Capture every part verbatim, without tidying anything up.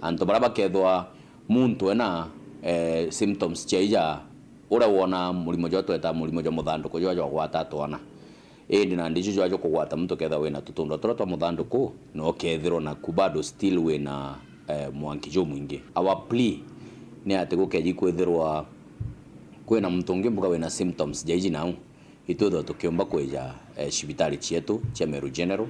Antu baria bakethwa muntu ena, eh, symptoms cia ija, uria wona murimo jwa tweta murimo jwa muthanduku jwa jwa gwata twana. Indi nandi icio jwa jwa kugwata muntu kethwa wina tutundwa turia twa muthanduku, na ukethirwa naku bado still wina, eh, mwanki jumwingi. Our plea ni ati gukeji kwithirwa kwina muntu ungi mbuga wina symptoms ja iji nau, itwithwa tukiumba kwija, eh, cibitari cietu cia Meru General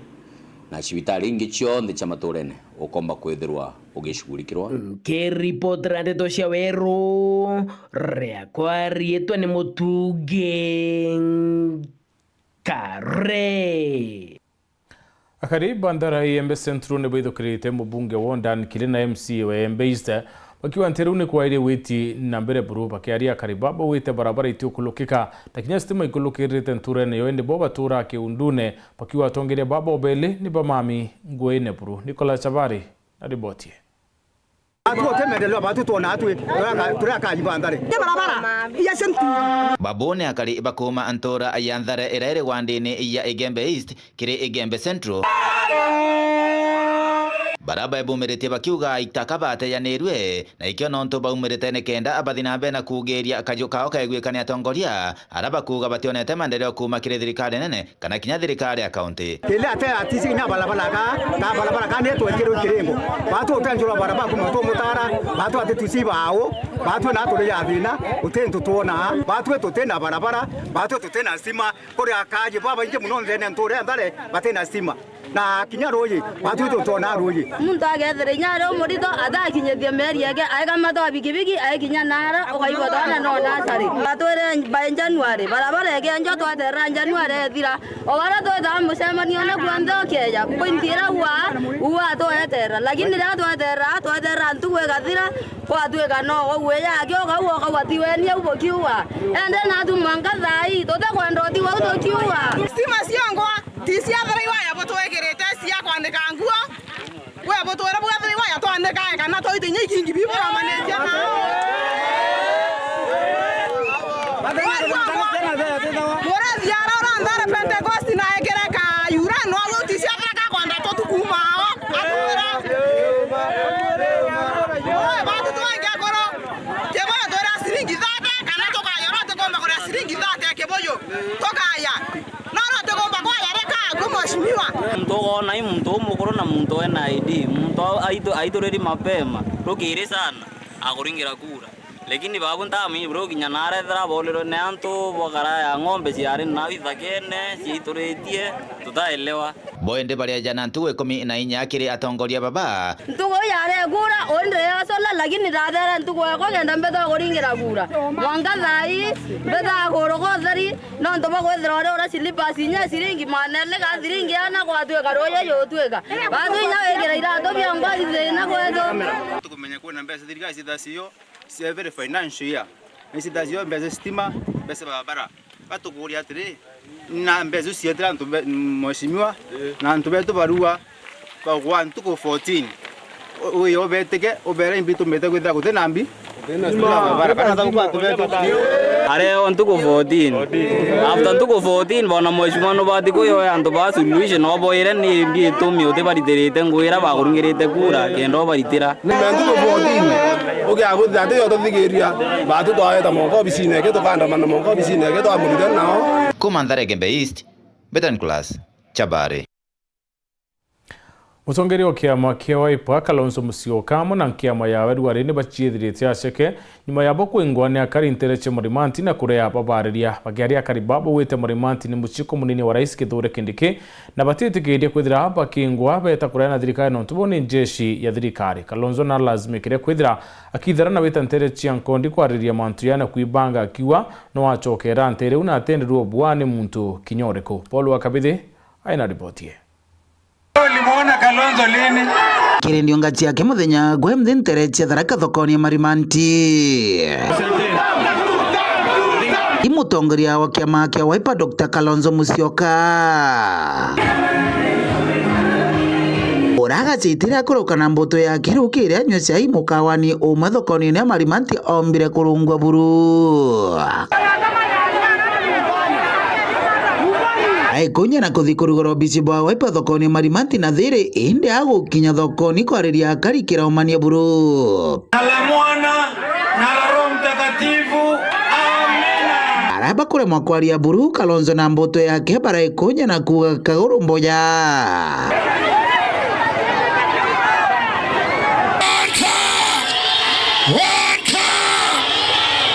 na cibitari ingi cionthe cia maturene ukomba kwithirwa ugicugurikirwa. Nkiripotera ndeto cia weru, riakwa riitwa ni Mutugi Kare. Akari ba Ntharara Igembe Central ni baithukirite mubunge wa Ward Kiri na M C A wa Igembe East, bakiuga nti riu ni kwairie gwiti na mbere buru. Bakiaria akari baba bauite barabara itiukulukika, na kinya stima ikulukirite nturene yo, indi bo baturaa kiundune, bakiuga atongeria baba obeli ni bamami nguine buru. Nicholas Chabari na riboti ii. Atu ote maendeleo, batu twona atwi, turaka, turaka ibanthare. Ni barabara ya Central. Babu ni akari bakuma ntura ya Nthare iria iri wandini ya Igembe East kiri Igembe Central, baria baibumiritie bakiuga itaka bateyanirue na ikio nontu baumirite nikenda abathi na mbere na kugiria kaju kao kaiguikane atongoria aria bakuuga bationete maendeleo kuuma kiri thirikari nene kana kinya thirikari ya kaunti. Kile ate atisi kinya barabara ka, ka barabara ka ni twekirwe kiringo. Batu utenjura barabara kuma tu mutara, batu ati tusi bao, batu na turi ya thina, uti ntu twona, batu tuti na barabara, batu tuti na stima, kuri akaji baba ingi muno nthene nture Nthare bati na stima. Na kinya ruuji, batu tutona ruuji. Muntu agethira inya ari umuritho, atakinyithia mieri yake, aekamata wa bikibiki, aekinya nara, ukaigua twana no nasari. Batwire by January, barabara ikenjwa twaterera January ethira. O baria twitaga mucemanio na kuonthe ukeeja, point iria ua, ua tweterera. Lakini riria tweterera, tweterera ntuku igathira, gwatuika no wauwe yake, ukauga, ukauga ti weni au bukiuga. Ende natu mwanka thaa ii, tutikwenda uti wau tukiuga. Stima ciongwa. Ti cia thirikari ya butwikirite cia kwanika nguo. We butwire bwa thirikari ya twanika kana twaite inya ikingi biburamanitie nao. Murezi ara ura Nthare Pentecost na ekire ka yura no au ti cia thirikari kwenda tutukuma ao. Atwira. Oe, batu twangia koro. Kibuyu twira ciringi thate kana tukayora tukomba kuria ciringi thate kibuyu. Tukaya. No, no, tugomba kwaya reka agu, mheshimiwa. Muntu ukoona i muntu umukuru na muntu ena I D, muntu aitu-, aituriri mapema, rukiri sana, akuringira kura. Lakini babu ntami, bro, kinya narethera borirwe ni antu bwa kara ya ng'ombe ciari nau ithakene, ciaituritie, tutaelewa. Bo indi bareejana ntuku ikumi na inya kiri atongoria baba. Ntuku iu yari kura, undi yacola, lakini ndathere ntuku yakwa kenda mbeta kuringira kura. Mwanka thaa ii, mbeta kuruka utheri, nontu bwa kwithira uri ura slippers inya ciringi magana eli ga ciringi ana gwatuika ruuji jutuika. Batu inya wikira iratu bionthe ithina kwetu. Tukumenya kwina mbeca thirikari cithacio cia every financial year. Ni cithacio mbeca stima, mbeca barabara. Batukuria atiri, na mbeca iu cietira antu be-, mheshimiwa, na antu betu barua, kwa, kwa ntuku fourteen. U-, uye ubetike, ubere imbi tumite kwithira guti na mbi. Areo ntuku fourteen. After ntuku fourteen, bona mheshimiwa nubati kuyoya antu ba solution, oboire ni mbi itumi utibaritirite ngugi iria bakuringirite kura, kenda ubaritira. Ni ntuku fourteen, ukiaguthira ati yo tuthigiria, batu twaweta moko obisine eke, tukandamana moko obisine eke, twamurithia nao. Kuma Nthare Igembe East, Betan Class, Chabari. Mutongeria wa kiama kia Wiper, Kalonzo Musyoka, amwe na nkiama yawe rwari ni baciithirite aceke nyuma yabo kwingwa ni akari ntere cia Marimanti na kurea babariria. Bakiaria akari babo gwite Marimanti ni muciko munini wa Rais Kithure Kindiki, na batitikirie kwithira bakingwa beta kurea na thirikari nontu bo ni njeshi ya thirikari. Kalonzo nalazimikire kwithira akithara na wita ntere cia nkondi kwariria mantu ya na kwibanga akiuga no acokera ntere u na atenderua bua ni muntu kinya uriku. Paul wa Kabithi aina riboti ye. Ulimuona Kalonzo lini? Kiri ndionga ciake muthenya gwe mthi ntere cia Tharaka thokoni ya Marimanti. I mutongoria wa kiama kia Wiper, Doctor Kalonzo Musyoka. Uragaciitire akuruka na mbutu yake rukiire anyua cai mukawani umwe thokoni ya Marimanti ombire kurungwa buru. Ikunya na kuthi kurugura obisi bwa Wiper thokoni Marimanti na Thiri, indi agukinya thokoni kwariria akari kiraumania buru. Na la Mwana, na la Roho Mtakatifu. Amina. Aria bakuremwa kwaria buru, Kalonzo na mbutu yake baraikunya na kuuga kaguru mboya. One time! One time!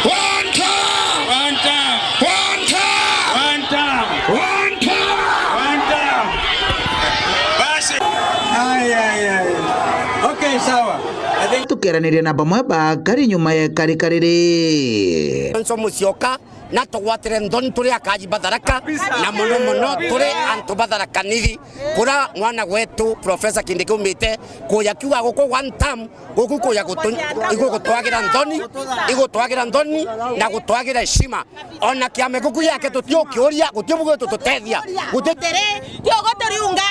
One time! One time! One time! One time! One time! One time! Basi. Ay, ay, ay. Okay, sawa. I think tukeraniria na bamwe ba akari nyuma ya ikarika riri. Kalonzo Musyoka, na tugwatire nthoni turi akaji ba Tharaka, na mono mono turi antu ba Tharaka Nithi, kuria mwana wetu Professor Kindiki aumite, kuja kiuga guku one term, guku kuja gutu-, igugutwagira nthoni, igutwagira nthoni na gutwagira heshima. Ona kiama guku yake tutiukiuria, guti bugu tututethia. Guti- Tiri, tiogo turiunga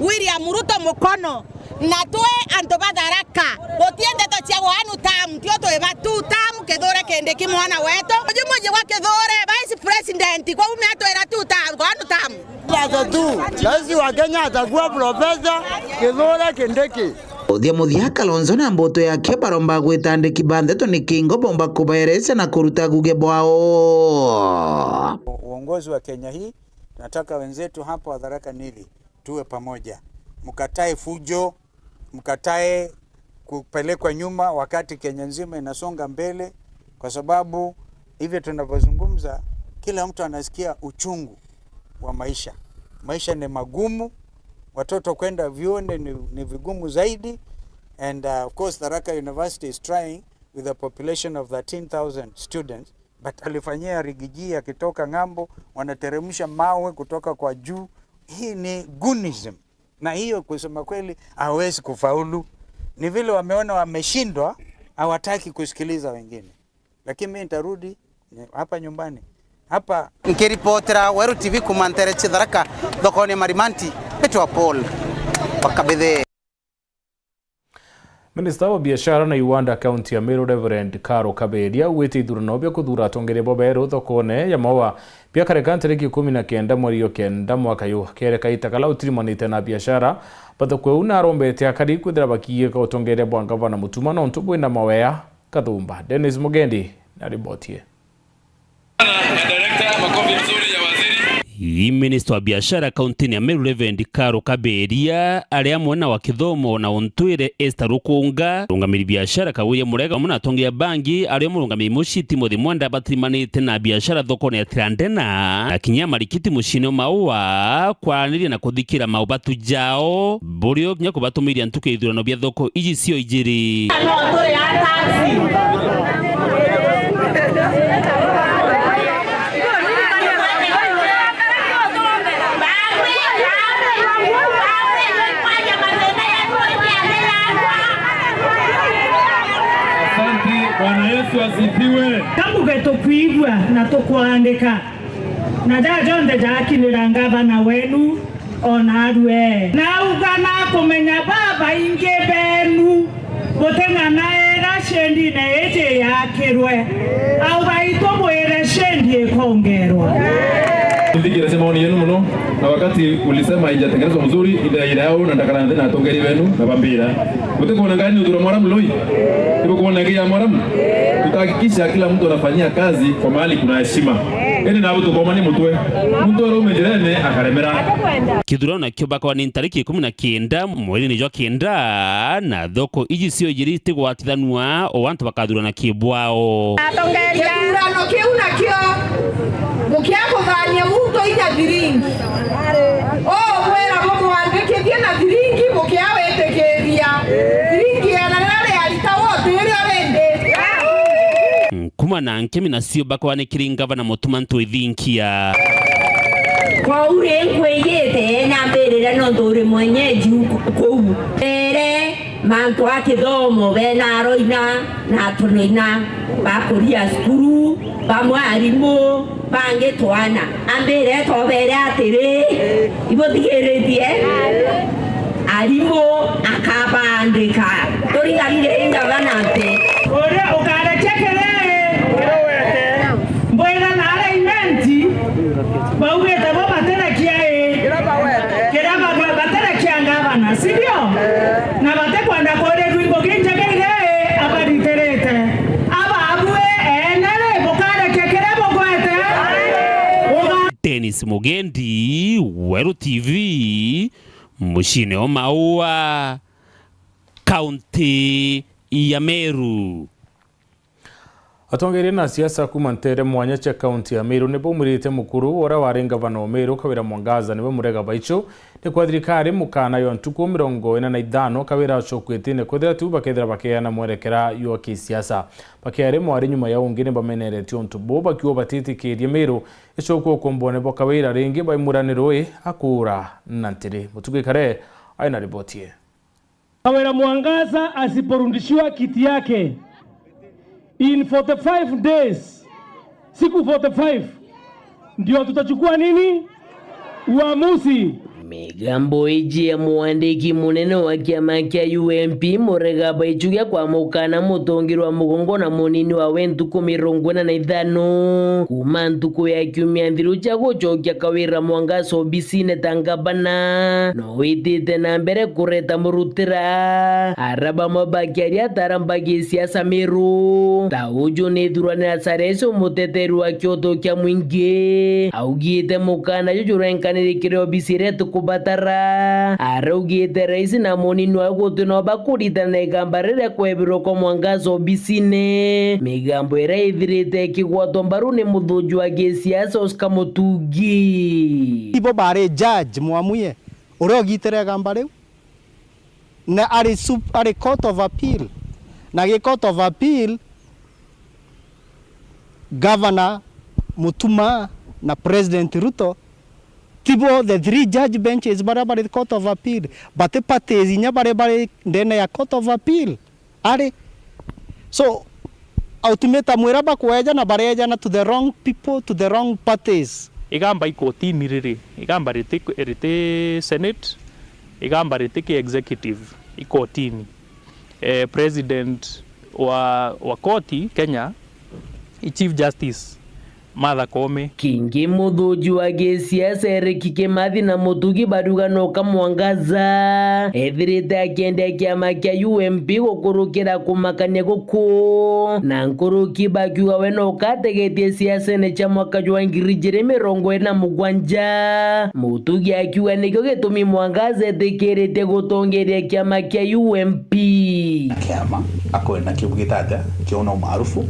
William Ruto mukono. Na twi antu ba Tharaka, guti ndeto cia one term, tio twi ba two term, Kithure Kindiki mwana wetu. Uju muji gwa Kithure, Vice President, kwa ume atwira two term, one term. Sasa tu, rais wa Kenya atakuwa Professor Kithure Kindiki. Uthia muthia, Kalonzo na mbutu yake baromba gwita andiki ba ndeto ni kingo bomba kubaeresia na kuruta guge bwao. Uongozi wa Kenya hii, nataka wenzetu hapa wa Tharaka Nithi tuwe pamoja. Mkatae fujo, mkatae kupelekwa nyuma wakati Kenya nzima inasonga mbele, kwa sababu hivyo tunavyozungumza, kila mtu anasikia uchungu wa maisha. Maisha ni magumu, watoto kwenda vyuoni ni, ni vigumu zaidi, and, uh, of course, Tharaka University is trying with a population of thirteen thousand students, but alifanyia Rigiji akitoka ng'ambo, wanateremsha mawe kutoka kwa juu. Hii ni goonism. Na hiyo kusema kweli hawezi kufaulu. Ni vile wameona wameshindwa, hawataki kusikiliza wengine. Lakini mimi nitarudi, eh, hapa nyumbani. Hapa nkiripotera Weru T V kuma Nterechi Tharaka, thokoni Marimanti, Petro Paul wa Kabithe. Minista wa biashara na iwanda kaunti ya Meru, Reverend Karo Kaberia, augite ithurano bia kuthuura atongeria bo beru thokone ya Maua biakareka ntariki ikumi na kenda mweri o kenda mwaka uyu, kereka ita kala utirimanite na biashara ba thoko iu, na arombete akari kwithira bakiigika utongeria bwa ngavana Mutuma nontu bwina mawea kathumba. Dennis Mugendi na riboti ii. Ii minista wa biashara kauntini ya Meru, Reverend Karo Kaberia, ari amwe na wa kithomo na untwire Esther Rukunga, rungamiri biashara Kaguria Murega, amwe na atongeria bangi, ari o murungamiri mucii Timothy Mwenda, batirimanite na biashara thokone ya Tirandena, na kinya marikiti muciine o Maua, kwaraniria na kuthikira maubatu jao, burio kinya kubatumiria ntuku ya ithurano bia thoko iji cio ijiri. Asante, Bwana Yesu asifiwe. Kamuge tukwigua na tukwandika. Na jaja jonthe jakinyira ngavana wenu, o narua. Nauga na kumenya babaingi benu buting'anaira ciendine iji yakirwe. Au baitu bwire ciendi ikongerwa. Nthikire cia maoni yenu muno, na wakati ulisema haijatengenezwa mzuri, ile ile yao na ndakana nthi na atongeri benu na bambira. Gutikuona ngani uthura mwaramu loi? Ibukuona ngi ya mwaramu? Tutahakikisha kila mtu anafanyia kazi kwa mahali kuna heshima. Indi nabo tukomani mutwe. Muntu araume njirene akaremera. Kithurano nakio bakwa ni ntariki ikumi na kenda mweri-ini jwa kenda, na thoko iji cio ijiri itigwatithanua o antu bakathurana kibwao. Kithurano kiu nakio gukia kuthania muntu inya thiringi. Ugwira bumwandikithie na thiringi, bukia witikiria. Thiringi ya na riria riarita woti irio rindi. Nkuma na nkemi nacio bakwanikiri ngavana Mutuma Ntwithinkia. Kwou ri nkwiyite na mbirire nontu uri mwenyeji kuu. Mbere mantu a kithomo bena aroina na atunoina bakuria cukuru, bamwe arimu, bangi twana. Ambire tobere atiri, ibuthikiritie? Arimu akabandika. Turiganire ngavana nti. Uria ukarekia kiriri. Mbwira na aria imenti, baugite bo baterekia ii. Mugendi, Weru T V, muciine o Maua, kaunti ya Meru. Atongeria na siasa kuuma nteere mwanya cia kaunti ya Meru ni baumirite mukuru uria wari ngavana o Meru, Kawira Mwangaza, niwe murega baichu ni kwa thirikari mukana yo ntuku mirongo ina na ithano Kawira acoketine kwithira tu bakethira bakeana mwerekera jwa kisiasa. Bakiari mwari nyuma ya ungi ni bameneretie untu buu, bakiuga batitikirie Meru icokua ukombone bwa Kawira ringi baimurane rui akuura na ntiri. Mutugi Kare aina riboti ii. Kawira Mwangaza asiporudishiwa kiti yake in forty-five days, siku forty-five, ndio tutachukua nini? Uamuzi. Migambo iji ya mwandiki munene wa kiama kia U M P, Murega Baichu, gia kwamukana mutongerwa mugongo na munini wawe ntuku mirongo ina na ithano kuuma ntuku ya kiumia nthiru cia gucokia Kawira Mwangaza obisine ta ngavana, no witite na mbere kureta murutira. Ara bamwe bakiaria ataaramu ba gisiasa Meru, ta uju ni Thuranira Charles, umuteteri wa kioto kia mwingi, augite mukana juju jurenkanire kiri obisi iria tukubatara. Araugite rais na munini wawe guti no bakuritana na igamba riria kwebirwa kwa Mwangaza obisine, migambo iria ithirite ikigwatwa mbaru ni muthuji wa gisiasa Oscar Mutugi. Ibo bari judge Mwamuye uria ugitire igamba riu, na ari sup-, ari Court of Appeal. Na gi Court of Appeal, Governor Mutuma na President Ruto, tibo the three judge benches baria bari Court of Appeal, but parties inya baria bari ndene ya Court of Appeal ari. So, ultimatum iria bakweejana, bareejana to the wrong people, to the wrong parties. Igamba ikotini riri, igamba riti, riti Senate, igamba riti ki executive ikotini. Eh, president wa, wa koti Kenya i Chief Justice Martha Koome. Kingi muthuji wa gisiasa Eric Kimathi na Mutugi bariuga noka Mwangaza ethirite akiendia kiama kia U M P gukurukira kumakania guku, na nkuruki bakiuga we noka ategetie siasene cia mwaka jwa ngiri ijiri mirongo iri na mugwanja. Mutugi akiuga nikio gitumi Mwangaza etikiritie gutongeria kiama kia U M P. Kiama akwenda kiu gitatia kiona umaarufu,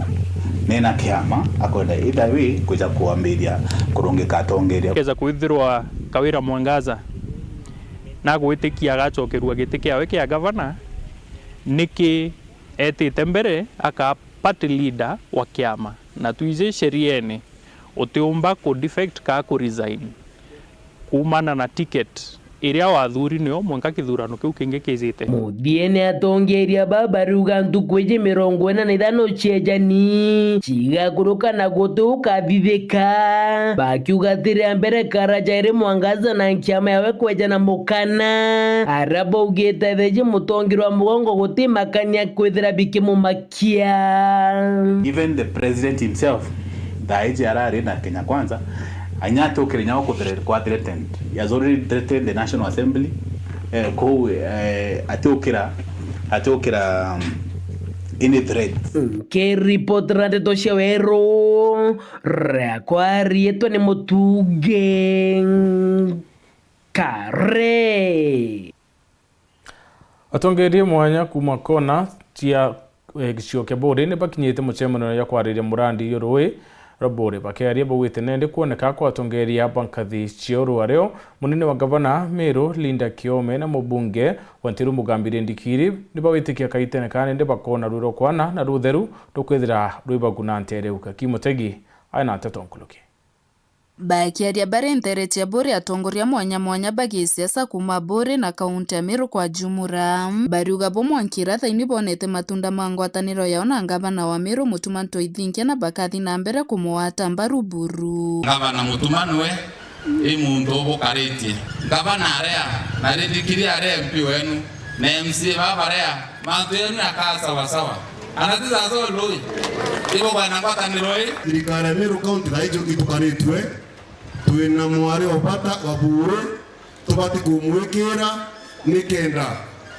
nena kiama akwenda either way kwija kwambiria kurungika atongeria. Keza kwithirwa Kawira Mwangaza nagwitikia agacokerua giti kiawe kia gavana, niki etite mbere aka party leader wa kiama, na twiji sheriene utiumba ku defect ka ku resign kuumana na ticket iria wathuri nio mwanka kithurano kiu kingi kijite. Muthiene atongeria baba bariuga ntuku iji mirongo ina na ithano ciejani cigakuruka na guti ukathithika, bakiuga ti ria mbere karaja iri Mwangaza na nkiama yawe kwejana mukana. Ara baugite theji mutongerwa mugongo guti makania kwithira bikimuma kia. Even the president himself, thaa iji arari na Kenya Kwanza, inya atiukire inya gukuthere-, kwa threatened. He has already threatened the National Assembly. Eh, kou, eh, atiukira, atiukira, um, any threat. Nkiripotera ndeto cia weru, riakwa riitwa ni Mutugi Kare. Atongeria mwanya kuuma kona cia, eh, gicigo kia Buuri ni bakinyite mucemanio ya kwariria murandi yo ruui rwa Buuri. Bakiaria baugite nendi kwoneka kwa atongeria ba nkathi cia uru ario munene wa gavana Meru Linda Kiome na mubunge wa Ntiru Mugambire Ndikiri ni bawitikia kaitene ka nendi bakona ruui rwa kwana na rutheru rukwithira rwi baguna ntere uka. Ki Mutegi aina nteto nkuruki. Bakiaria bari ntere cia Buuri, atongoria mwanya mwanya ba gisiasa kuuma Buuri na kaunti ya Meru kwa jumura bariuga bo mwanki ira thaini bonete matunda ma ngwataniro yao na ngavana wa Meru Mutuma M'Ethingia na bakathi na mbere kumugwata mbaru buru. Ngavana Mutuma nwe i muntu ubukaritie. Ngavana aria, na Ndikiri aria M P wenu, na M C A baba aria, mantu yenu yakaa sawa sawa. Ana ti sasa ulu ui. Ibo bwana ngwataniro ii. Thirikari ya Meru County thaa iji itukanitue, twina mwari o bata wa Buuri, tubati kumwikira nikenda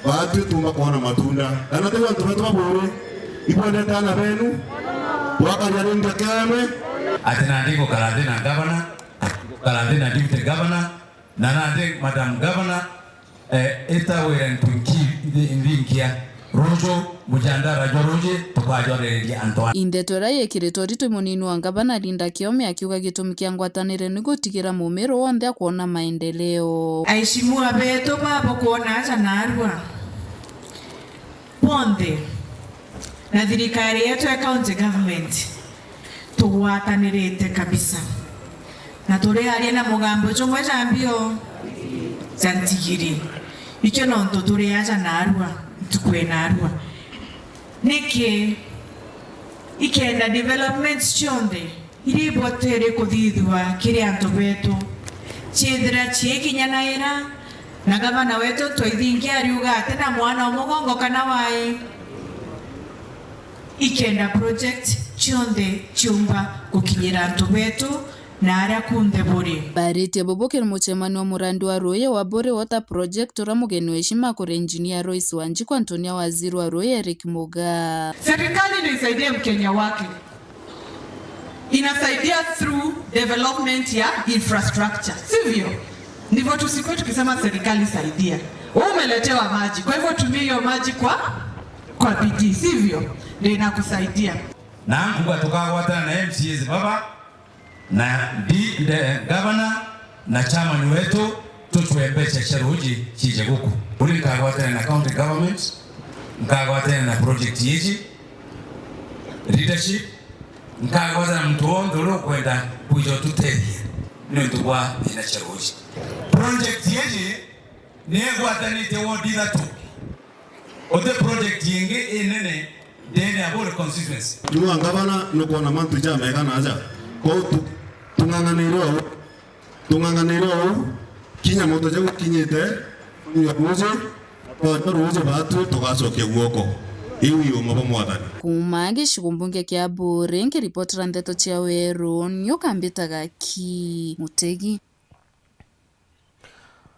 baatwi tumba kwona matunda. Ana ti antu betu ba Buuri, ibwendete ana benu, twakaria ringi keme. Ati nandi ngukara nthi na ngavana, Kara nthi na deputy governor, na nandi Madam Governor, eh, ita wira ntu nki-, nthi-, nthinkia. Ruju, mujandara jwa ruji, tukajwarereria antu aa. Indeto iria yekiritwe ritwi munini wa ngavana Linda Kiome akiuga gitumi kia ngwatanire ni gutigira Mumiru wonthe akwona maendeleo. Aheshimiwa betu babukwona aja narua. Bonthe, na thirikari yetu ya county government, tugwatanirite kabisa. Na turiaria na mugambo jumwe ja mbio ja ntigiri. Ikio nontu turi aja narua, ntuku ya narua. Niki ikenda developments cionthe iria ibotere kuthithua kiri antu betu, ciithira ciikinyanaira, na gavana wetu Ntwaithingi ariuga ati na mwana o mugongo kana wai, ikenda project cionthe ciumba gukinyira antu betu na aria kunthe buri. Baritie bubu kiri mucemanio wa murandi wa ruuji wa Buri Water Project, uria mugeni wa heshima kuri Engineer Lois Wanjiku, Antonia Waziri wa ruuji Eric Mugaa. Serikali ndio isaidie Mkenya wake. Inasaidia through development ya infrastructure, sivyo? Ndivyo tusikuwe tukisema serikali saidia. Wewe umeletewa maji, kwa hivyo tumia hiyo maji kwa, kwa bidii, sivyo? Ndio inakusaidia. Na nkuga tukagwatana na M C As baba, na ndi, nde, governor, na chairman wetu, tucwe mbeca cia ruuji ciije guku. Uri nkagwatana na county government, nkagwatana na project iji, leadership, nkagwatana na muntu wonthe uria ukwenda kwija ututethia niuntu bwa thina cia ruuji. Project iji ni igwatanite ward ithatu. Uti project ingi inene ndene ya Buri constituency. Riu anga bana nukwona mantu jamega na aja. Kwou tu-, tung'ang'anire ou. Tung'ang'anire ou, kinya muntu jau kinyite, ya ruuji, twaja ruuji batu tugacokia guoko. Iu i uuma bwa Mwathani. Kuuma gicigo mbunge kia Buri, nkiripotera ndeto cia Weru, ni ukambitaga ki Mutegi.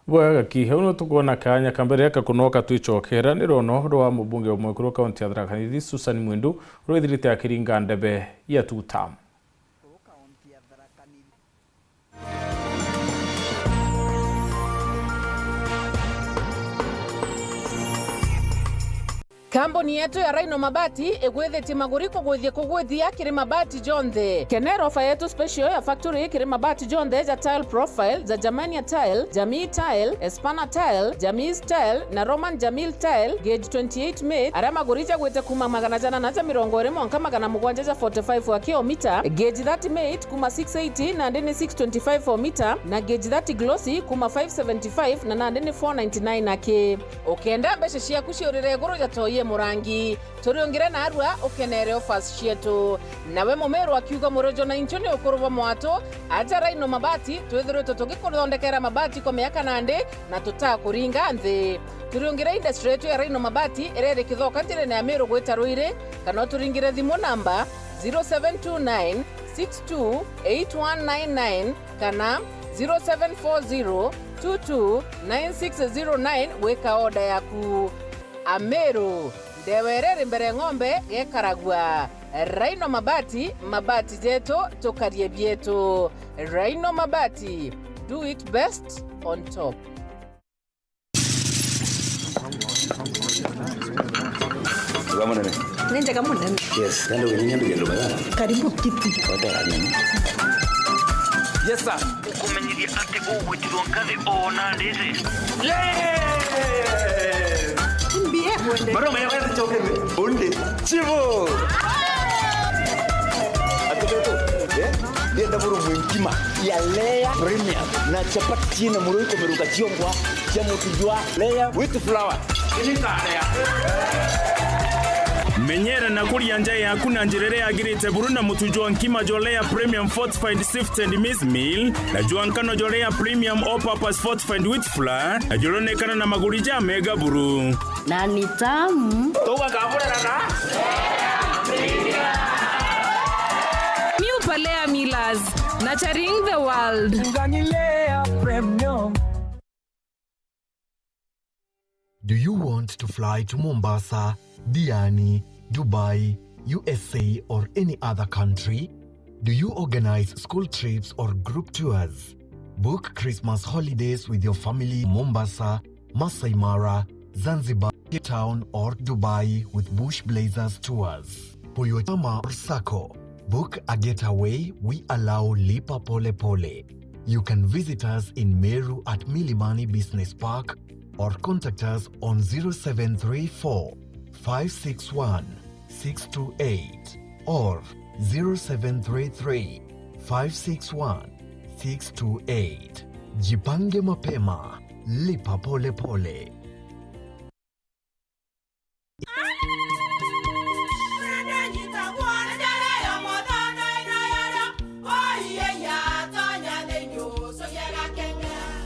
Bwega ki, au no tukwona kaanya ka mbere ka kunoka twicokera ni rwono rwa mubunge umwe kuru kaunti ya Tharaka Nithi, Susan Mwindu, rwithirite akiringa ndebe ya two term. Kambuni yetu ya Rhino Mabati igwithitie maguri kugwithia kugwithia kiri mabati jonthe. Kenera ofa yetu special ya factory kiri mabati jonthe ja tile profile, ja Germania tile, Jamii tile, Espana tile, Jamii tile na Roman Jamil tile, gauge twenty-eight mate, aria maguri jagwite kuma magana jana na ja mirongo iri mwanka magana mugwanja ja forty-five wa kilomita, gauge thirty mate kuma six eighty nandi ni six twenty-five o mita, na gauge thirty glossy kuma five seventy-five na nandi ni four ninety-nine aki. Ukenda mbeca ciaku ciurire iguru ja toi e murangi, turiungire narua ukenere offers cietu. Nawe mumiru akiuga murojo na inchu ni ukuru bwa mwatu, aja Rhino Mabati, twithiritwe tugikuthondekera mabati kwa miaka nandi na tutakuringa nthi. Turiungire industry yetu ya Rhino Mabati iria iri Kithoka njirene ya Miru gwita Ruiri, kana uturingire thimu namba zero seven two nine six two eight one nine nine kana zero seven four zero two two nine six zero nine gwika order yaku. Ameru, ndewa iria iri mbere ng'ombe gekaragua. Rhino Mabati, mabati jetu, tukarie bietu. Rhino Mabati, do it best on top. Wega munene. Ni njega munene. Yes, ndio ni ndio ndio baya. Karibu kiti. Wata nini? Yes sir. Ukumenyeria ati ugwitirwo nkathi ona ndisi. Yes! Mbie kwende. Maroma ya wewe choke. Onde. Chivo. Atubeto. Eh? Ndienda buru mwinkima ya layer premium na chapati china muroi komeruka chiongwa. Cia mutu jwa layer with flour. Menyera na kuria nja yaku na njira iria yagirite buru na mutu jwa nkima jwa layer premium fortified sifted maize meal na jwa nkano jwa layer premium all purpose fortified wheat flour na juronekana na maguri ja mega buru. Na ni tamu. Tugakamurana na New Palea Millers, nurturing the world. Ngani layer premium. Do you want to fly to Mombasa, Diani, Dubai, U S A, or any other country? Do you organize school trips or group tours? Book Christmas holidays with your family, Mombasa, Masai Mara, Zanzibar, Cape Town, or Dubai with Bush Blazers Tours. For your chama or sacco, book a getaway, we allow Lipa Pole Pole. You can visit us in Meru at Milimani Business Park or contact us on zero seven three four, five six one, six two eight or zero seven three three, five six one, six two eight. Jipange mapema, lipa pole pole.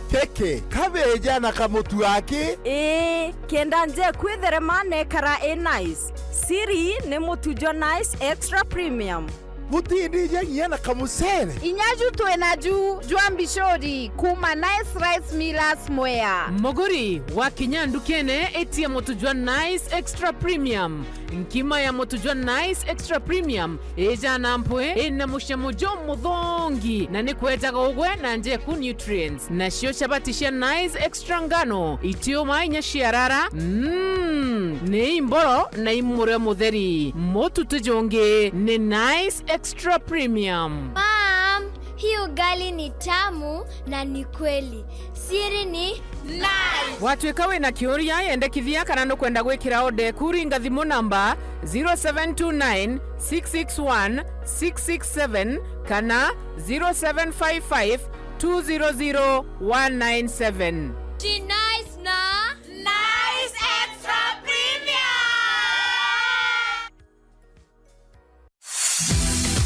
Kiki, kabeja na kamutu aki? Ii, kenda njeku itherema nekara i nice. Siri ni mutu jwa Nice Extra Premium. Butindija nginya na kamucere. Inya ju twi na ju jwa mbicuri kuuma Nice Rice Millers Mwea. Muguri, wakinya ndukene, itia mutu jwa Nice Extra Premium. Nkima ya mutu jwa Nice Extra Premium ijana mpwi, ina mucamo jumuthongi, na ni kwejaga ugwe na njeku nutrients. Nacio chabati cia Nice Extra ngano, itiuma inya ciarara, mm, ni imboro na imurio mutheri. Mutu ti jungi, ni Nice Extra Premium. Mom, hii ugali ni tamu na ni kweli. Siri ni Nice. Watuika wina kiuria, yendekithia kana nukwenda gwikira order eku, ringa thimu namba zero seven two nine, six six one, six six seven kana zero seven five five, two zero zero, one nine seven. Ji Nice na Nice Extra Premium.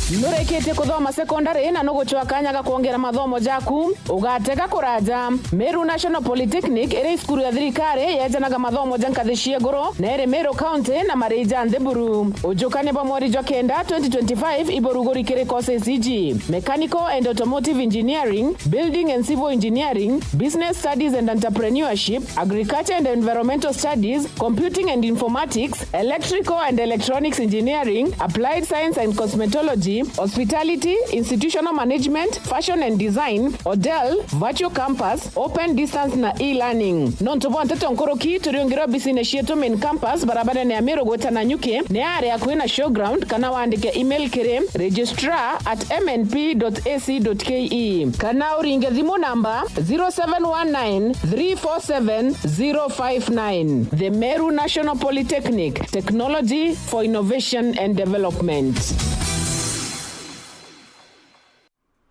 Nurikitie kuthoma secondary na nugucwa kanya ga kwongera mathomo jaku? Ugatega kuraja. Meru National Polytechnic iri cukuru ya thirikari yejanaga mathomo ja nkathi cia iguru na iri Meru County na mari ja nthi buru. Ujukania bwa mweri jwa kenda twenty twenty-five iburuguri kiri courses iji: Mechanical and Automotive Engineering, Building and Civil Engineering, Business Studies and Entrepreneurship, Agriculture and Environmental Studies, Computing and Informatics, Electrical and Electronics Engineering, Applied Science and Cosmetology, Hospitality, Institutional Management, Fashion and Design, Hotel, Virtual Campus, Open Distance na E-Learning. Nontu bwa nteto nkuruki, turiungire obisine cietu Main Campus, barabarene ya Meru gwita Nanyuki, ni ari akui na Showground, kana wandike email kiri registrar at M N P dot A C dot K E, kana uringe thimu namba zero seven one nine, three four seven, zero five nine. The Meru National Polytechnic, technology for innovation and development.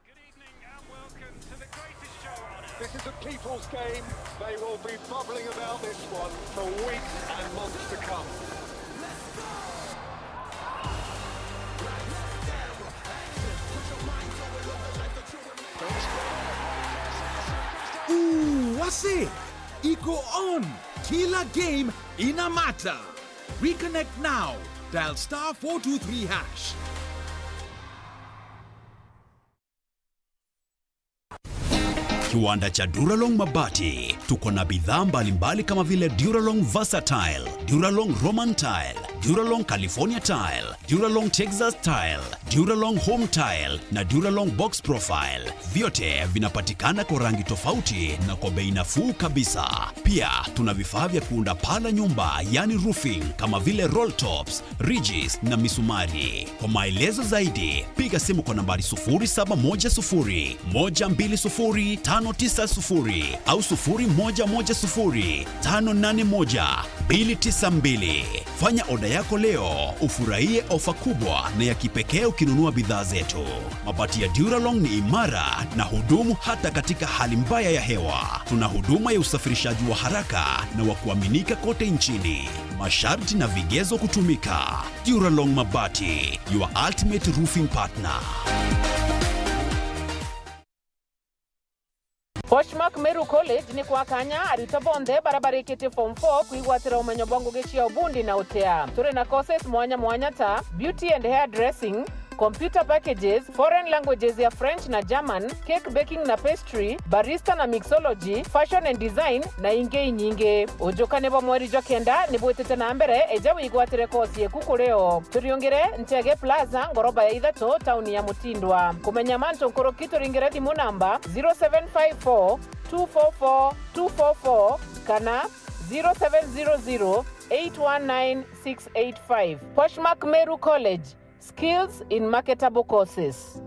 Good evening and welcome to the greatest show on earth. This is a people's game. They will be bubbling about this one for weeks and months to come. Ooh, wase! Iko on! Kila game ina mata! Reconnect now. Dial star four two three hash. Kiwanda cha Duralong Mabati. Tuko na bidhaa mbalimbali kama vile Duralong Versatile, Duralong Roman Tile, Duralong California Tile, Duralong Texas Tile, Duralong Home Tile na Duralong Box Profile. Vyote vinapatikana kwa rangi tofauti na kwa bei nafuu kabisa. Pia tuna vifaa vya kuunda paa la nyumba, yani roofing, kama vile roll tops, ridges na misumari. Kwa maelezo zaidi, piga simu kwa nambari sufuri saba moja sufuri, moja mbili sufuri, tano tisa sufuri au sufuri moja moja sufuri, tano nane moja, mbili tisa mbili. Fanya oda yako leo, ufurahie ofa kubwa na ya kipekee ukinunua bidhaa zetu. Mabati ya Duralong ni imara na hudumu hata katika hali mbaya ya hewa. Tuna huduma ya usafirishaji wa haraka na wa kuaminika kote nchini. Masharti na vigezo kutumika. Duralong Mabati, your ultimate roofing partner. Poshmark Meru College ni kwa kanya arutwo bonthe baria barikitie form four kwigwatira umenyo bwa ngugi cia ubundi na utea. Turi na courses mwanya mwanya ta beauty and hair dressing, computer packages, foreign languages ya French na German, cake baking na pastry, barista na mixology, fashion and design, na ingi inyingi. Ujukane bwa mweri jwa kenda ni bwitite na mbere, eja wigwatire kosi yeku kuri o. Turiungire Nchege Plaza, ngoroba ya ithatu, tauni ya Mutindwa. Kumenya mantu nkuruki, turingire thimu namba zero seven five four two four four two four four kana zero seven zero zero eight one nine six eight five. Poshmark Meru College, skills in marketable courses.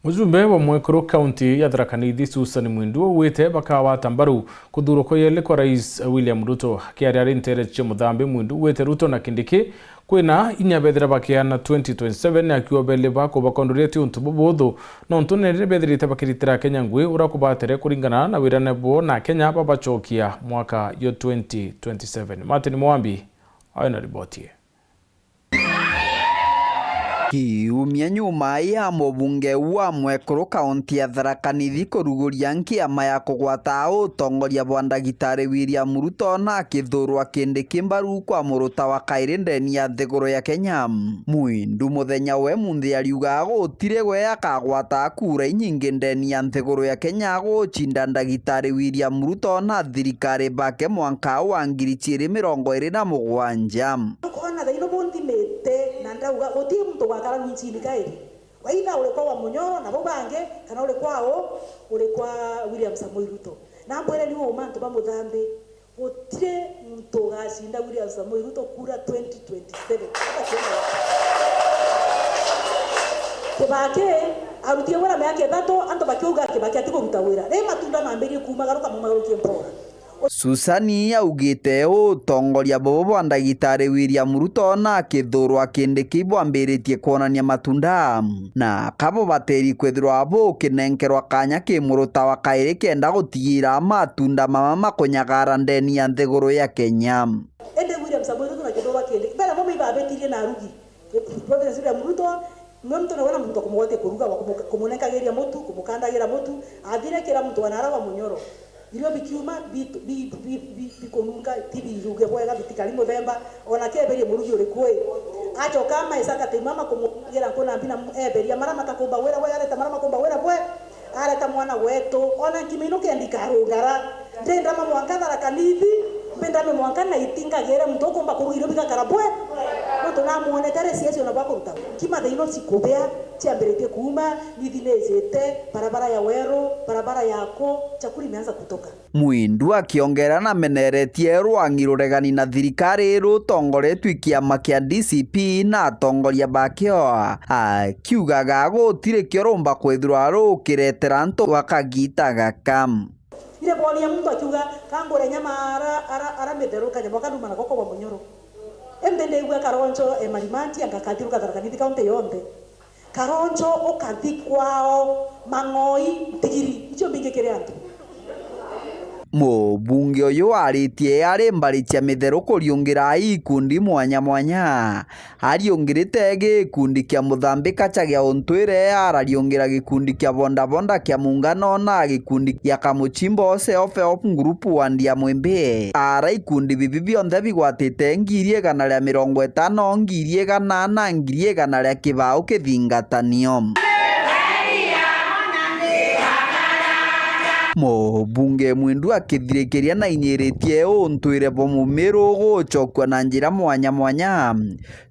Mujumbe wa mwekuru kaunti ya Tharaka Nithi, Susan Mwindu, augite bakawata mbaru kuthurwa kwa yeli kwa Rais William Ruto. Akiaria ari nteere cia Muthambi, Mwindu augite Ruto na Kindiki kwina inya bethira bakiana twenty twenty-seven, akiuga beli bako bakondoretie untu bubuthu, nontu nene bethirite bakiritira Kenya ngui uria kubatere kuringana na wirane bwo na Kenya babacokia mwaka yo twenty twenty-seven. Martin Mwambi ayo na riboti ii. Kiumia nyuma ya mubunge wa mwekuru kaunti ya Tharaka Nithi kuruguria nkiama ya kugwata utongoria bwa Ndagitari William Ruto na akithurwa Kindiki mbaru kwa muruta wa kairi ndeni ya nthiguru ya Kenya, Mwindu muthenya we munthi ariuga gutiri we akagwata kura inyingi ndeni ya nthiguru ya Kenya gucinda Ndagitari William Ruto na thirikari bake mwanka wa ngiri ciiri mirongo iri na mugwanja. Ukona thaino bunthimite na ndauga, guti muntu gwakara rwinchini kairi. Waitha uri kwa wa Munyoro na bau bangi, kana uri kwa u, uri kwa William Samoei Ruto. Na mbwire ni uma antu ba Muthambi, gutiri muntu ugacinda William Samoei Ruto kura twenty twenty-seven. Kibaki arutie wira miaka ithatu, antu bakiuga Kibaki atikuruta wira. Ri matunda mambirie kuumagaruka, maumagarukie mpora. Susani augite utongoria bubu bwa Ndagitari William Ruto na akithurwa Kindiki bwambiritie kwonania matunda, na kabubatiri kwithirwa bukinenkerwa kanya ki muruta wa kairi kenda gutigira matunda mama makunyagara ndeni ya nthiguru ya Kenya. Indi William Samoei Ruto na kithurwa Kindiki, mbere mo mibabitirie na arugi. President William Ruto, mwe muntu nawe na muntu kumugwatia kuruga, wa kumu-, kumunenkagiria mutu, kumukandagira mutu, athire kira muntu wana ara wa Munyoro. Irio bikiuma, bi-, bi-, bi-, bi-, bikununga, ti biruge bwega, bitikari muthemba, ona keberie murugi uriku ii. Acoka amaisa akate mama kumugira nkuna mbina eberia mara matakumba wira bwe, areta mara makumba wira bwe, areta mwana wetu, ona nkima ino kendi karungara. Ndindama mwanka Tharaka Nithi, mbindame mwanka na itingagire muntu ukumba kuruga irio bigakara bwe. Nontu namwonete ari ciacio na bwa kuruta. Nkima thaino cikubea, ciambiritie kuuma, Nithi nijite, barabara ya Weru, barabara ya ku, chakula imeanza kutoka. Mwindu akiongera nameneretie rwang'i ruregani na thirikari rutongoretue kiama kia D C P na atongoria bakio, akiugaga gutiri kio rumba kwithirwa rukiretera antu gwa kagita gaka. Ire bwonia muntu akiuga, "Kangure nyama ara, ara, ara mitheru, kanyama kanuma na goko bwa Munyoro." Indi ndigua Karoncho e Marimanti, anga kathiruka Tharaka Nithi kaunti yonthe. Karoncho ukathi kwao, Mang'oi, Ntigiri, icio mbingi kiri antu. Mubunge uyu aritie ari mbari cia mitheru kuriungira ikundi mwanya mwanya. Ariungirite gikundi kia Muthambika cha gia Untwire, arariungira gikundi kia Bondabonda kia Muungano na gikundi gia Kamuchimbo Self Help Group wandi ya Mwimbi. Ara ikundi bibi bionthe bigwatite ngiri igana ria mirongo itano, ngiri igana na ngiri igana ria kibao kithingatanio. Mubunge Mwindu akithirikiria na inyiritie untwire bwa Mumiru gucokua na njira mwanya mwanya.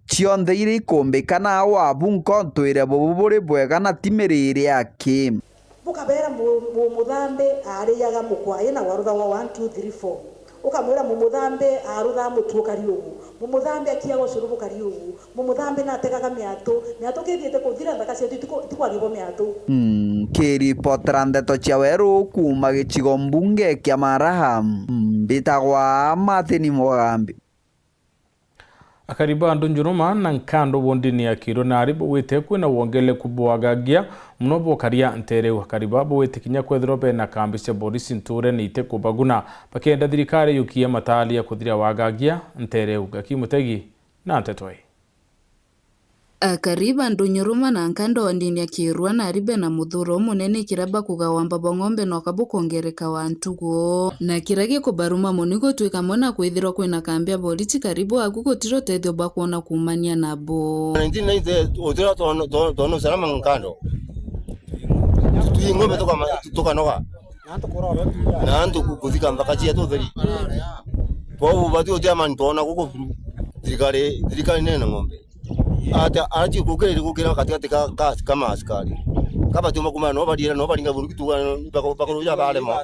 Cionthe iria ikumbikana wabu nkontwire bubu buri bwega na ti mirire aki. Bukabera mu-, mu-, Muthambi ariaga mukwa ina warutha wa one, two, three, four. Ukamwira Mumuthambi arutha mutu ukari ugu. Mumuthambi akiaga ucuru bukari ugu. Mumuthambi nategaga miatu. Miatu kithiite kuthira nthaka cietu itiku-, itikwaribwa miatu. Mm, kiripotera ndeto cia weru kuuma gicigo mbunge kia Maraha. Mbitagwa Martin Mugambi. Akari ba andu Njuruma na Nkandu bo ndini ya Kiiru nari bugwite kwina wongeleku bwa agagia muno bukaria nteere iu. Akari ba bugwite kinya kwethirwa bena kambi cia borisi ntuurene iti kubaguna, bakienda thirikari yukie mataaria kuthiria wa agagia nteere iu. Gaki Mutegi na nteto ii. Akari ba Ndunyuruma na Nkando wa ndini ya Kirua nari bena muthuro umunene ikira bakuga wamba bwa ng'ombe noka bukongereka wa ntugo. Na kira gikubaruma mono igutwika amwe na kwithirwa kwina kambi ya borisi karibu aku gutiri utethio bwa kwona kuumania nabo. Nineteen ninety, utira twono, twono, twono usalama Nkando. Twi ng'ombe tukama-, tukanoga. Na antu ku-, kuthika nthaka cietu utheri. Kwou bati utia mantu ona guku buru. Thirikari, thirikari nene ng'ombe. Ati, ati kukiri gukira katikati ka, ka, ka maaskari. Kabatiuma kumana no bariira no baringa bunduki tuga bako-, bakuruja barema.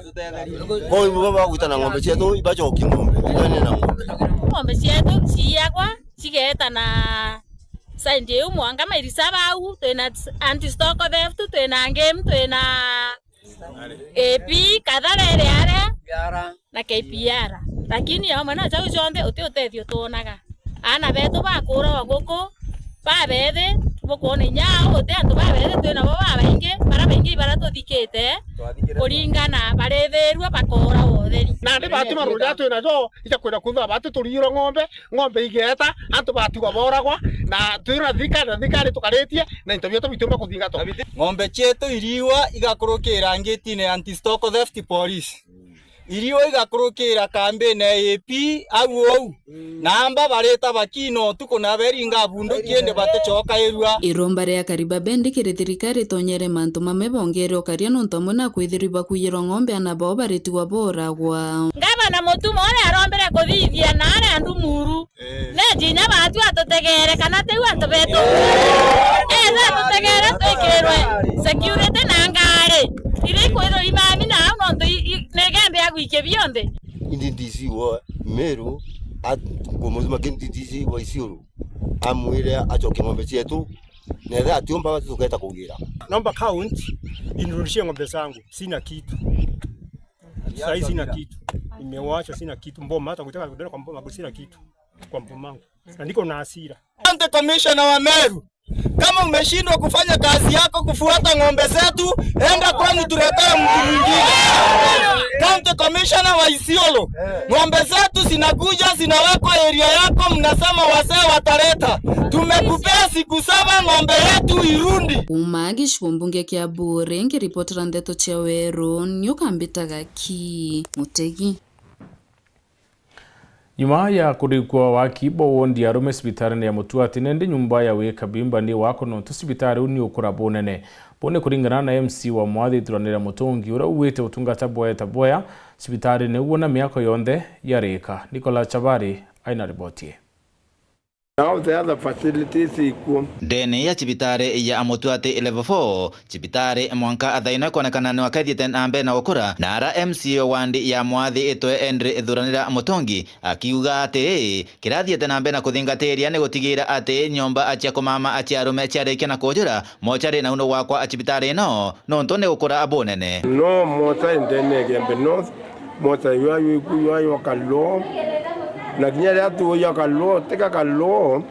Kwou ibo bagwita na ng'ombe cietu ibacokie ng'ombe. Thirikari nene ng'ombe. Ng'ombe cietu ciiyagwa, cigeeta na side iu mwanka mairisa bau, twina anti stock theft, twina game, twina A P, Kathara iri aria, na K P R. Lakini amwe na jau jonthe uti utethio twonaga. Aana betu bakuuragwa guku, babethi, bukwona inya au uti antu babethi twinabo babaingi, baria baingi ibaria tuthikite, kuringana barithirua bakooragwa utheri. Nandi batuma ruja twinajo, ija kwenda kuthua batu turiirwa ng'ombe, ng'ombe igeeta, antu batigwa booragwa, na twirwa thirikari, na thirikari tukaritie, na into bietu bitiumba kuthingatwa. Ng'ombe cietu iriwa igakurukira ngitine ya Anti Stock Theft Police. Iriwa igakurukira kambine ya A P au ou. Na amba barita bakina utuku na beringa bunduki indi baticokairua. Iromba ria Kariba Bendi kiri thirikari itonyere mantu mamwe bongere ukaria nontu amwe na kwithirwa ibakuiyirwa ng'ombe ana bao baritigwa booragwa. Ngavana Mutuma uria arombere kuthithia na aria Ndumuru. Eh. Neji inya batu atutegeere kana tiu antu betu. Eza atutegeere twikirwe security na ngari iria ikwithirwa imami na au nontu i-, i-, ni gembe ya gwikia bionthe. Indi D C wa Meru at-, ngumuthima ki D C wa Isiolo amwire acoke ng'ombe cietu, netha atiumba tuketa kugira. Naomba county inirudishie ng'ombe zangu, sina kitu. Saa hii sina kitu. Nimewachwa, sina kitu. Mboma, hata kutaka kutembea kwa mboma, sina kitu kwa mboma yangu. Na niko na hasira. County Commissioner wa Meru, kama umeshindwa kufanya kazi yako kufuata ng'ombe zetu, enda kwenu tuletee mtu mwingine. County Commissioner wa Isiolo, ng'ombe zetu zinakuja, zinawekwa area yako, mnasema wazee wataleta. Tumekupea siku saba, ng'ombe yetu irundi. Kuuma gicigo mbunge kia Buuri, nkiripotera ndeto cia Weru, niu kambitaga ki Mutegi. Nyuma ya kurikua waki bwa wondi ya arume cibitarine ya Mutuati, nende nyumba ya wika bimba ni wakwa nontu cibitari uu ni ukura bunene. Buu ni kuringana na M C wa Mwathi Thuranira Mutungi, uria ugwite utungata bwaya ta bwaya cibitarine uu na miako yonthe yarika. Nicola Chabari aina riboti ii. Now the other facilities ikuo. Ndene ya cibitari ya Mutuati level four, cibitari mwanka thaa ino ikwonekana ni wakethiite na mbere na gukura, na ara M C wa wandi ya Mwathi itwe Henry Thuranira Mutungi akiuga ati kirathiite na mbere na kuthingatiria ni gutigira ati nyomba cia kumama cia arume ciarikia na kujura mochari na uno gwakwa cibitari ino nontu ni gukura bunene. No mochari ndene ya Igembe North, mochari ywa ywiku ywa ywa Kaloo, na kinya riria tuuja Kaloo, tika Kaloo,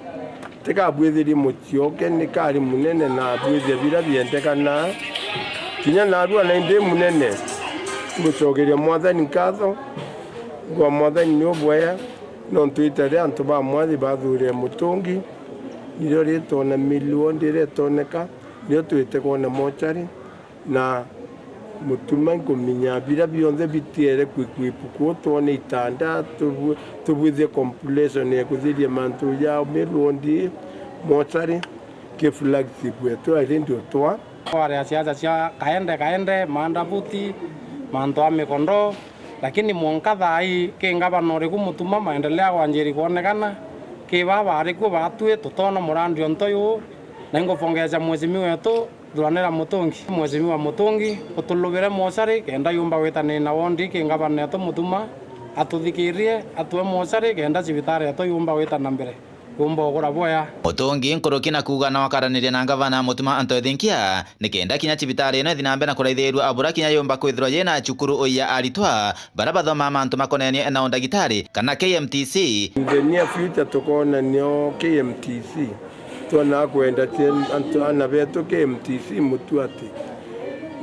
tika bwithirie mucioke ni kari munene na bwithia biria biendekana. Kinya narua na indi munene, ngucokeria Mwathani nkatho, ngwa Mwathani ni ubwea, nontu ita ria antu ba Mwathi bathuurire Mutungi, nirio ritona milioni iria itoneka, nirio twite kwona mochari. Na mutuma nkumenya biria bionthe bitiere kwi-, kwipu kuu twone itanda, tubu-, tubwithie compilation ya kuthiria mantu ja mirundi, mochari, ki flexible, twairi ndio twa. Kwari a siasa cia kaende kaende, maandabuti, mantu a mikondo, lakini mwanka thaa ii, ki ngavana uriku mutuma maendelea kwanjiri kwonekana, ki baa bari kuo batwi, tutona murandi onto yuu, na ingupongeeja mwecimiwa wetu, Thuranira Mutungi. Mwecimiwa Mutungi, utulubire mochari kenda yumba gwitania na wondi ki ngavana yetu Mutuma, atuthikirie, atue mochari kenda cibitari yetu yumba gwita na mbere, yumba ugura bwea. Mutungi nkuruki na kuuga no akaranirie na ngavana Mutuma Anto Ethinkia, ni kenda kinya cibitari ino ithi na mbere na kuraithirua abura kinya yumba kwithirwa yina cukuru ya aritwa, bara bathomaa mantu makonenie na undagitari, kana K M T C. In the near future tukoona nio K M T C. Twonaa kwenda cie-, antu, aana betu K M T C Mutuati.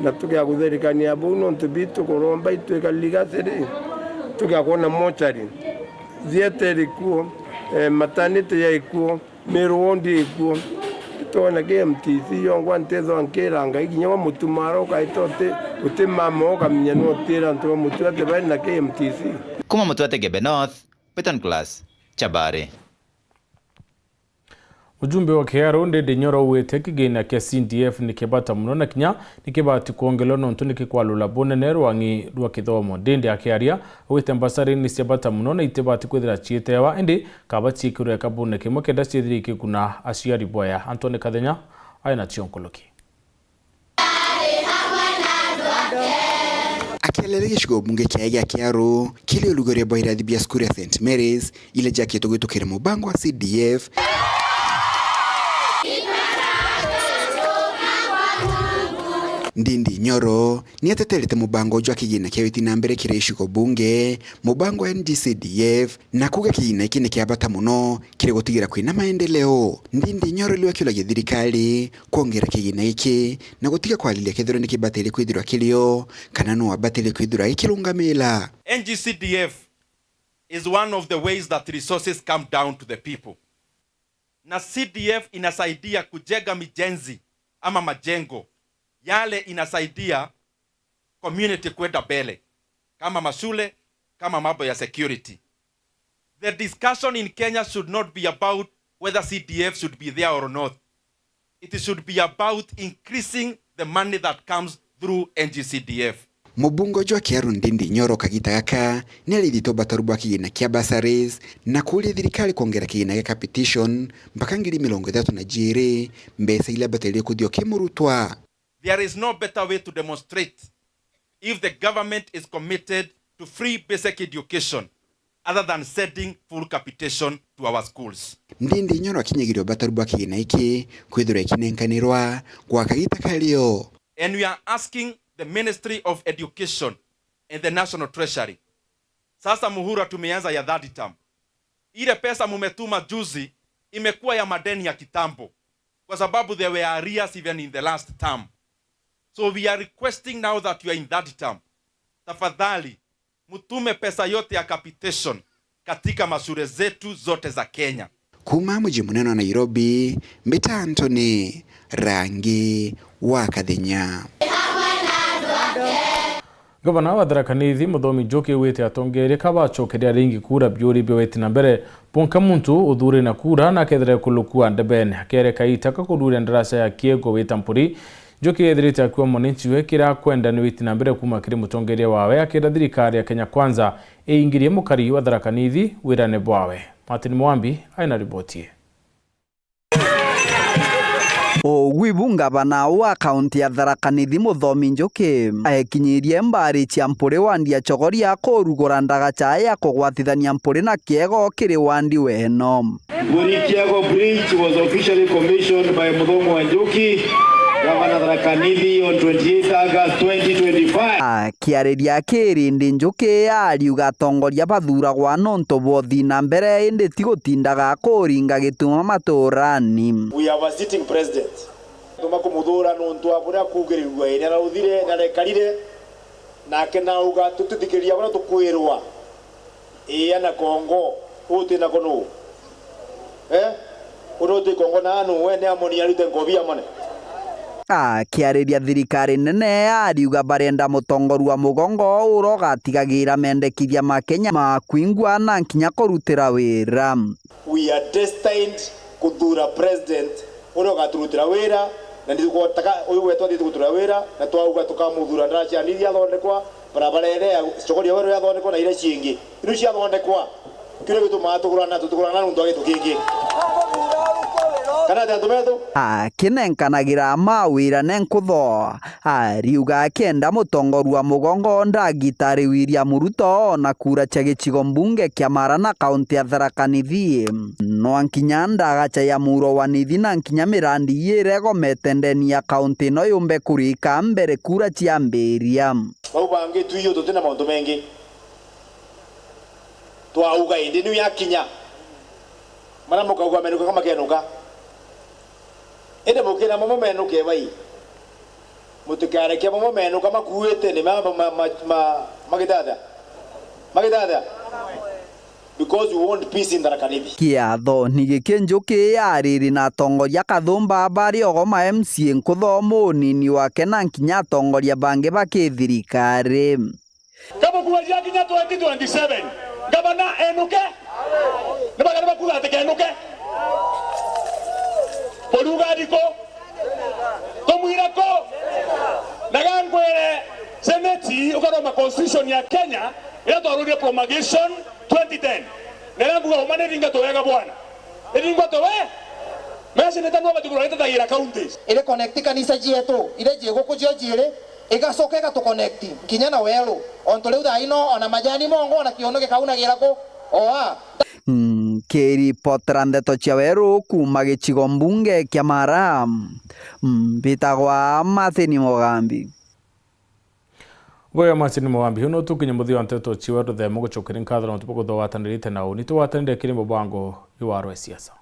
Na tukia kutherikania buu nontu bitu kuromba itwika ligaciri, tukia kwona mochari, theatre iri kuo, eh, maternity ya ikuo, Meru wondi ikuo, Twona K M T C yongwa ntethwa nkira Ngai kinya wa mutumara ukaita uti, uti mama ukamenya no utira antu ba mutu ati bari na K M T C. Kuma Mutuate Ngembe North, Beton Class, Chabari. Mujumbe wa Kiaru Ndindi Nyoro augite kigina kia C D F ni kia bata muno na kinya ni kibati kwongerwa nontu ni kikwalula bunene rwang'i rwa kithomo. Ndindi akiaria augite mbasari ni cia bata muno na itibati kwithira ciitewa, indi kaba ciikirwe kabune kimwe kenda ciithire ikiguna aciari bwaya. Antoni Kathenya aina cio nkuluki. Akiarira gicigo bunge kiae gia Kiaru kiri urugoria bwa irathi bia cukuru ya Saint Mary's, iria jiakitwe gwitukira mubango wa C D F, Ndindi Nyoro ni ateterete mubango jwa kigina kia witi na mbere kiri gicigo bunge, mubango wa N G C D F, na kuuga kigina giki ni kia bata muno kiri gutigira kwina maendeleo. Ndindi Nyoro riu akiuragia thirikari kwongera kigina giki na gutiga kwariria kethirwa ni kibataire kwithirwa kirio kana no abataire kwithirwa gikirungamira. N G C D F is one of the ways that resources come down to the people. Na C D F inasaidia kujenga mijenzi ama majengo yale inasaidia community kwenda mbele, kama mashule, kama mambo ya security. The discussion in Kenya should not be about whether C D F should be there or not. It should be about increasing the money that comes through N G C D F. Mubunge jwa Kiaru Ndindi Nyoro kagita gaka ni arithitwe bataru bwa kigina kia bursaries na kuuria thirikari kwongera kigina gia capitation mpaka ngiri mirongo ithatu na jiiri, mbeca iria bataire kuthio ki murutwa. There is no better way to demonstrate if the government is committed to free basic education other than sending full capitation to our schools. Ndindi Nyoro akinyagiria ubataru bwa kigina giki kwithirwa ikinenkanirwa gwa kagita kario. And we are asking the Ministry of Education and the National Treasury. Sasa muhura tumeanza ya third term. Ile pesa mumetuma juzi imekuwa ya madeni ya kitambo, kwa sababu there were arrears even in the last term. So we are requesting now that you are in third term, tafadhali mutume pesa yote ya capitation katika mashule zetu zote za Kenya. Kuuma muji munene wa Nairobi, mbita Anthony Rangi wa Kathenya. Gavana wa Tharaka Nithi, Muthomi Njuki, augite atongeria ka bacokeria ringi kura biuri bia witi na mbere. Bonka muntu uthure na kura na akethira kulukua ndebene. Akereka itaka kururia ndaraca ya Kiego wita Mpuri. Njuki ethirite akiuga mwananchi we kira akwenda ni witi na mbere kuuma kiri mutongeria wawe, akira thirikari ya Kenya Kwanza iingirie mukari wa Tharaka Nithi wirane bwawe. Martin Mwambi aina riboti ii. Ugwi bu ngavana wa kaunti ya Tharaka Nithi Muthomi Njuki aekinyirie mbari cia Mpuri wandi ya Chogoria kurugura ndagaca ya kugwatithania Mpuri na Kiego kiri wandi weno. Mpuri Kiego Bridge was officially commissioned by Muthomi wa Njuki, Governor Tharaka Nithi, on twenty-eighth August twenty twenty-five. Akiariria kiri Ndindi Njuki ariuga atongoria bathuragwa nontu bwa uthii na mbere indi ti gutindaga kuringa gituma maturani. We have a sitting president. Tuma kumuthura nontu wa buria kugirirua iri na ruthire na rekarire, nake nauga tutithikiriria buria tukwirwa. Ii, ana Kongo, uu twina ko nuu? Eh? Uu nuu twi Kongo na anu, we ni amoni arute nkobi amone? Akiariria thirikari nene, ariuga barenda mutongoria wa mugongo uria ugatigagira mendekithia ma Kenya ma kwingwa na nkinya kurutira wira. We are destined kuthura president uria ugaturutira wira, na nitugotaka uyu wetu athii kuturutira wira, na twauga tukamuthura ndara cia Nithi athondekwa, barabara iria ya Chogoria weru yathondekwa na iria ciingi. Inu ciathondekwa, kiria gitumaa tugurana, tutugurana nontu wa gintu kingi. Kana atia antu betu? Akinenkanagira mawira ne nkutho, ariuga akenda mutongoria wa mugongo ndagitari William Ruto na kura cia gicigo mbunge kia Mara na kaunti ya Tharaka Nithi. No nkinya ndagaca ya muro wa Nithi na nkinya mirandi iria iregomete ndeni ya kaunti ino yumbe kurika mbere kura ciambiria. Bau bangi twiyo tutina mauntu mengi. Twauga indi niu yakinya. Mara mukauga menuka ka makenuka. Indi mukira momo menuke bai. Mutikareke momo menuka makuite ni ma, ma, ma, ma, magitata. Magitata. Because we want peace in Tharaka Nithi. Kiatho ni giki njuki ya riri na atongoria kathumba bari ogo ma M C A nkutho munini wake na nkinya atongoria bangi ba kithirikari. Kamukuagia kinya twenty twenty-seven, ngavana enuke. Ni bagani bakuga ati kenuke? Kuruga thiko, tumwire ku? Na gankwire, seneti ukaroma constitution ya Kenya iria twarurire promulgation twenty ten, na iria nguga uma ni ringa tuwega bwana, ni ringa tuwe mesi ni tanwa batigurwa itatagira counties. Iri connect kanisa cietu iria cie guku cio ciiri, igacoka igatuconnect nkinya na weru. Ontu riu thaa ino ona majani mongo ona kiono gikaunagira ku? Oa. Nkiripotera ndeto cia weru kuuma gicigo mbunge kia Mara, mbitagwa Martin Mugambi. Bwega Martin Mugambi, uu no tukinye muthia wa nteto cia weru. Ruthemo gucokeria nkatho na mutupo kuthugatanirite na uni tugwatanire kiri mubango jwa rwa siasa.